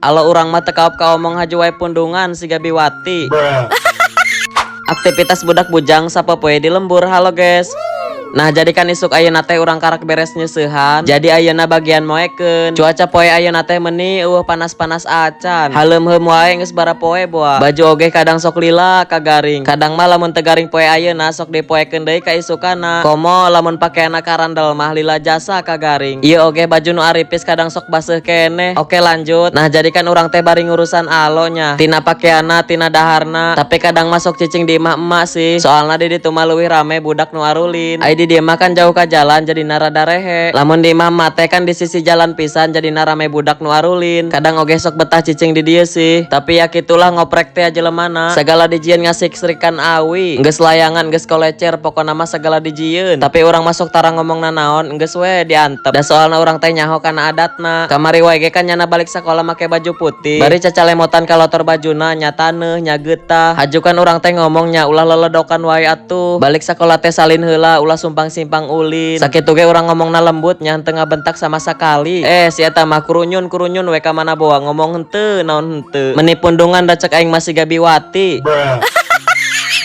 Alo urang mah teu kaop kaomong haju wae pundungan siga biwati. Aktivitas budak bujang sapopoe di lembur. Halo, guys. Nah, jadi kan isuk ayeuna teh urang karak beres nyeusehan. Jadi ayeuna bagian moekeun. Cuaca poe ayeuna teh meni euweuh panas-panas acan. Haleumheum wae geus barapoe boa. Baju oge kadang sok lila kagaring. Kadang mah lamun teu garing poe ayeuna, sok dipoekeun deui ka isukana. Komo lamun pakeana karandel mah lila jasa kagaring. Ieu oge baju nu aripis kadang sok baseuh keneh. Oke, lanjut. Nah, jadi kan urang teh bari ngurusan alo nya. Tina pakeana, tina daharna. Tapi kadang mah sok cicing di imah emak sih. Soalna di ditu mah leuwih rame budak nu arulin. Ai di dieu mah kan jauh ka jalan, jadi rada rehe. Lamun di imah emak teh kan di sisi jalan pisan, jadi rame budak nu arulin. Kadang oge sok betah cicing di dieu sih. Tapi ya kitulah, ngoprek teh jelemana. Segala dijieun ngasiksrikan awi. Geus layangan, geus kolecer, pokona mah segala dijieun. Tapi urang mah sok tara ngomong nanaon, geus we diantep. Da soalna urang teh nyaho kana adatna. Kamari wae ge kan nyana balik sekolah make baju putih. Bari cacalemotan kalotor bajuna, nya taneuh, nya getah. Haju kan urang teh ngomongnya, ulah leledokan wae atuh. Balik sekolah teh salin heula, ulah sumpang-simpang ulin. Sakitu ge urang ngomongna lembut nya, henteu ngabentak sama sekali. Eh, si eta mah kurunyun kurunyun we ka mana boa, ngomong henteu naon henteu. Meni pundungan da cek aing mah siga biwati.